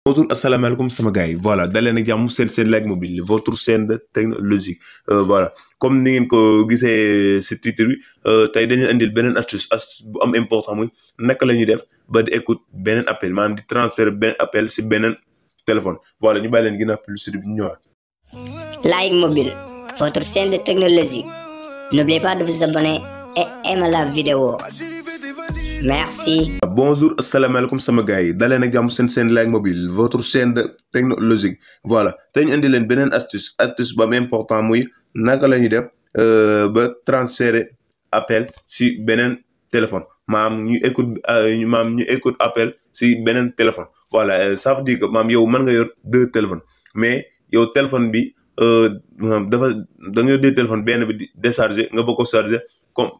Bonjour, asalaamaaleykum sama gars yi voilà daleen ak jàmm seen Like Mobile votre chaîne de technologie voilà comme ni ngeen ko gisee si titre bi tey dañu indil beneen astuce bu am important muy naka la ñuy def ba di écoute beneen appel maanaam di transférer beneen appel si beneen téléphone voilà ñu bàyyi leen ginnaaw publicité bi ñu ñëwaat. Like Mobile, votre chaîne de technologie. N'oubliez pas de vous abonner et aimer la vidéo. Merci. Bonjour, asalaamaaleykum sama gars yi daleen ak jàmm seen Like Mobile votre chaîne de technologie voilà tey ñu indi leen beneen astuce bu am important muy naka la ñuy def ba transférer appel si beneen téléphone maam ñu écoute appel si beneen téléphone voilà ça veut dire que maam yow mën nga yor deux téléphones mais yow téléphone bi da nga yor deux téléphones benn bi di décharger nga bëgg ko charger comme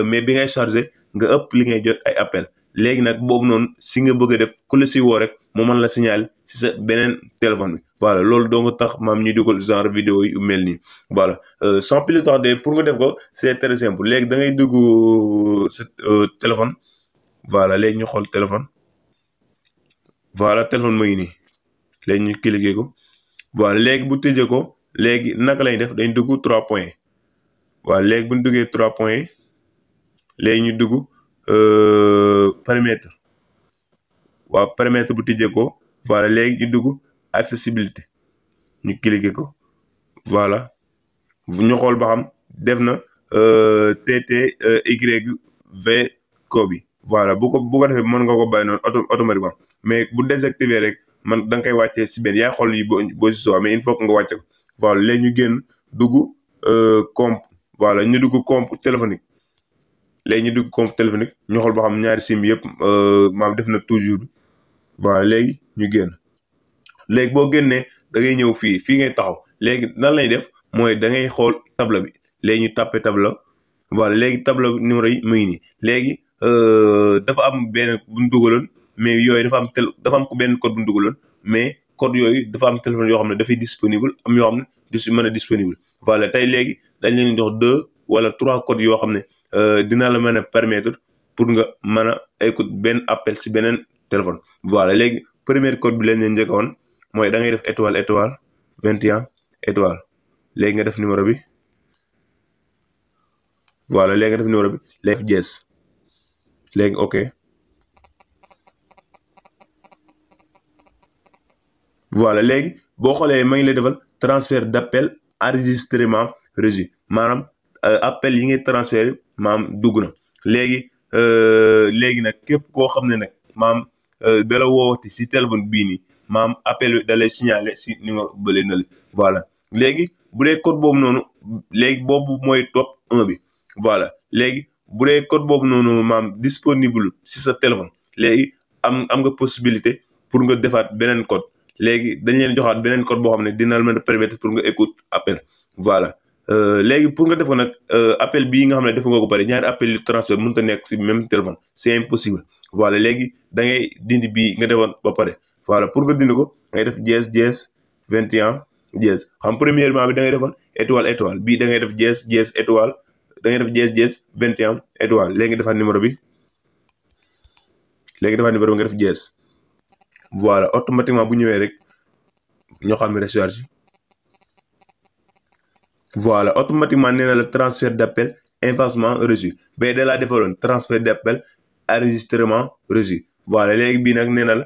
mais bi ngay charger nga ëpp li ngay jot ay appel léegi nag boobu noonu si nga bëgg a def ku la si woo rek mu mën la signaler si sa beneen téléphone bi voilà loolu doo nga tax maam ñuy dugal genre vidéo yu mel nii voilà sans plus tarder pour nga def ko c'est très simple léegi da ngay dugg sa téléphone voilà léegi ñu xool téléphone voilà téléphone mu ngi nii léegi ñu cliquer ko voilà léegi bu tëjee ko léegi naka lañ def dañ dugg 3 points voilà léegi bu ñu duggee 3 points léegi ñu dugg paramètre waaw paramètre bu tijjee ko voilà léegi ñu dugg accessibilité ñu cliquer ko voilà ñu xool ba xam def na TTYV ko bi voilà bu ko defee mën nga ko bàyyi noonu automatiquement mais bu désactiver rek man da nga koy wàccee si benn yaa xool yi boo si soo mais il faut que nga wàcce ko voilà léegi ñu génn dugg compte voilà ñu dugg compte téléphonique léegi ñu dugg compte téléphonique ñu xool ba xam ñaari sim yëpp maam def na toujours bi voilà léegi ñu génn léegi boo génnee da ngay ñëw fii ngay taxaw léegi nan lay def mooy da ngay xool tableau bi léegi ñu tàppe tableau voilà léegi tableau numéro yi muy nii léegi dafa am benn bu ñu dugaloon mais yooyu dafa am benn code bu ñu dugaloon mais code yooyu dafa am téléphone yoo xam ne dafay disponible am yoo xam ne mën a disponible voilà tey léegi dañ leen jox 2 wala 3 codes yoo xam ne dina la mën a permettre pour nga mën a écoute benn appel si beneen téléphone voilà léegi premier code bi leen leen njëkkoon mooy da ngay def étoile 21 étoile léegi nga def numéro bi voilà léegi nga def numéro bi léegi jees léegi ok voilà léegi boo xoolee ma ngi lay defal transfert d'appel enregistrement reçu maanaam appel yi ngay transféré maam dugg na léegi nag képp koo xam ne nag maam dala woowati si téléphone bii nii maam appel bi da lay signaler si numéro bële na la voilà léegi bu dee code boobu noonu léegi boobu mooy top 1 bi voilà léegi bu dee code boobu noonu maam disponible si sa téléphone léegi am nga possibilité pour nga defaat beneen code léegi dañ leen joxaat beneen code boo xam ne dina la mën a permettre pour nga écoute appel voilà léegi pour nga def ko nag appel bii nga xam ne def nga ko pare ñaari appel yu transfert mënut a nekk si même téléphone c'est impossible voilà léegi da ngay dindi bii nga defoon ba pare voilà pour nga dindi ko ngay def dièse 21 dièse xam premièrement bi da ngay defoon étoile bii da ngay def dièse étoile da ngay def dièse 21 étoile léegi nga defaat numéro bi nga def dièse voilà automatiquement bu ñëwee rek ñoo xam ne recharge voilà automatiquement nee na la transfert d'appel effacement reçu ba da laa defaloon transfert d'appel enregistrement reçu voilà léegi bii nag nee na la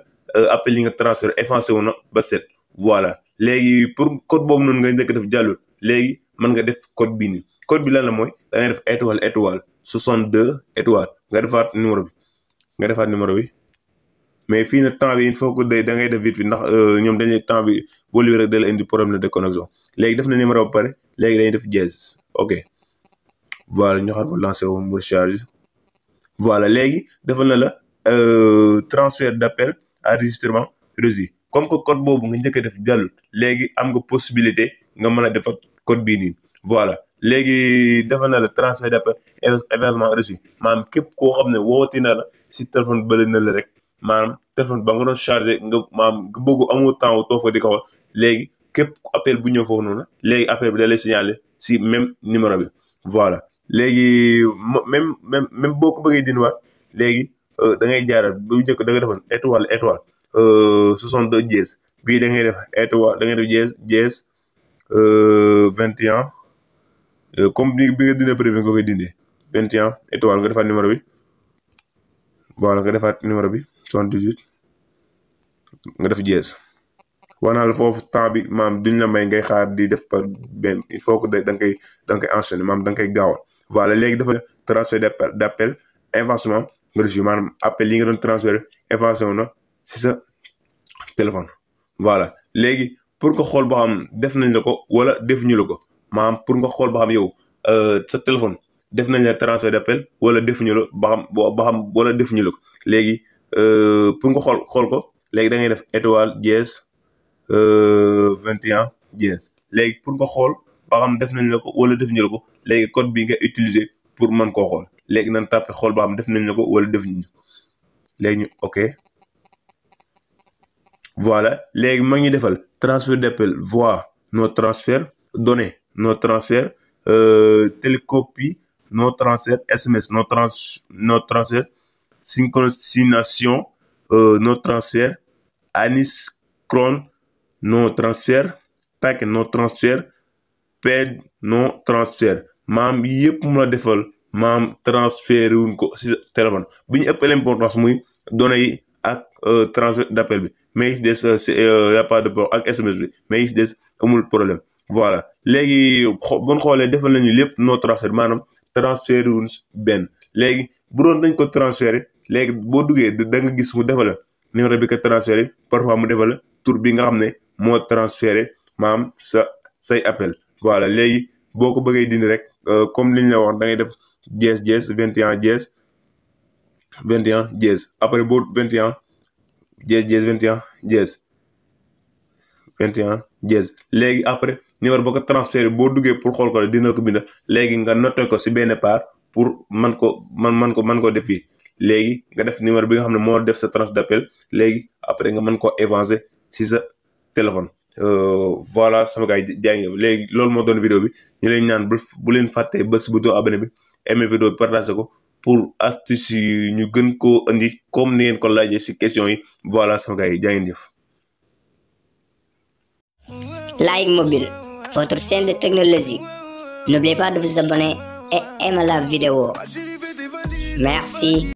appel yi nga transfert effacé wu na ba set voilà léegi pour code boobu noonu nga njëkk def jàllul léegi mën nga def code bii nii code bi lan la mooy da ngay def étoile 62 étoile nga defaat numéro bi mais fii nag temps bi il faut que da ngay def vite ndax ñoom dañuy temps bi boo liwee rek da la indi problème de connexion léegi def na numéro ba pare léegi dañuy def dièse ok voilà ñu xaar ko lancé wu mu recharge voilà léegi defal na la transfert d'appel enregistrement reçu comme que code boobu nga njëkk a def jàllul léegi am nga possibilité nga mën a def ak code bii nii voilà léegi defal na la transfert d'appel effacement reçu maanaam képp koo xam ne wooti na la si téléphone bële na la rek maanaam téléphone ba nga doon chargé nga bëgg amoo temps wu toog fa di ko wax léegi képp appel bu ñëw foofu noonu léegi appel bi da lay signaler si même numéro bi voilà léegi même boo ko bëggee dindiwaat léegi da ngay jaaral bu njëkk da nga defoon étoile 62 dièse bii da ngay def étoile da ngay def dièse 21 comme bi nga dindee premier nga koy dindee 21 étoile nga defaat numéro bi voilà nga defaat numéro bi 78 nga def dièse. wanal foofu temps bi maam duñ la may ngay xaar di def par benn il faut que da nga koy enchaîner maam da nga koy gaawal voilà léegi dafa transfert d'appel effacement nga reçu maanaam appel yi nga doon transfert effacé na si sa téléphone. voilà léegi pour nga xool boo xam def nañ la ko wala defuñu la ko maanaam pour nga xool boo xam yow sa téléphone def nañ la transfert d'appel wala defuñu la ba xam wala defuñu la ko léegi pour nga xool ko léegi da ngay def étoile dièse 21 dièse léegi pour nga xool ba xam def nañ la ko wala defuñu la ko léegi code bi nga utiliser pour mën koo xool léegi nan tàppe xool ba xam def nañ la ko wala defuñu léegi ñu ok. voilà léegi ma ngi defal transfert d'appel voix no transfert données no transfert télécopie no transfert SMS no transfert synchronisation no transfert asynchrone no transfert pack no transfert ped no transfert maam yëpp mu la defal maam transfert wuñ ko si téléphone bi ñu ëppal importance muy données yi ak transfert d'appel bi mais yi des y a pas de problème ak SMS bi mais yi des amul problème. voilà léegi bon xoolee defal nañu lépp no transfert maanaam transfert wuñ benn léegi bu doon dañ ko transféré léegi boo duggee da nga gis mu defal la numéro bi ko transféré parfois mu defal la tur bi nga xam ne moo transféré maam say appel. voilà léegi boo ko bëggee dindi rek comme liñ la wax da ngay def dièse 21 dièse après boo 21 dièse 21 dièse léegi après numéro boo ko transféré boo duggee pour xool ko dina ko bind léegi nga noté ko si benn part pour man ko def fii léegi nga def numéro bi nga xam ne moo def sa tranche d'appel léegi après nga mën ko avancer si sa téléphone. voilà sama gars yi jaay ngeen léegi loolu moo doon vidéo bi ñu leen ñaan bu leen fàttee bés bu doo abonné bi aimé vidéo bi partagé ko pour astuce yi ñu gën koo indi comme ni ngeen ko laajee si question yi voilà sama gars yi jaay ngeen jëf. Like Mobile, votre chaîne de technologie. N'oubliez pas de vous abonner et aimer la vidéo. Merci.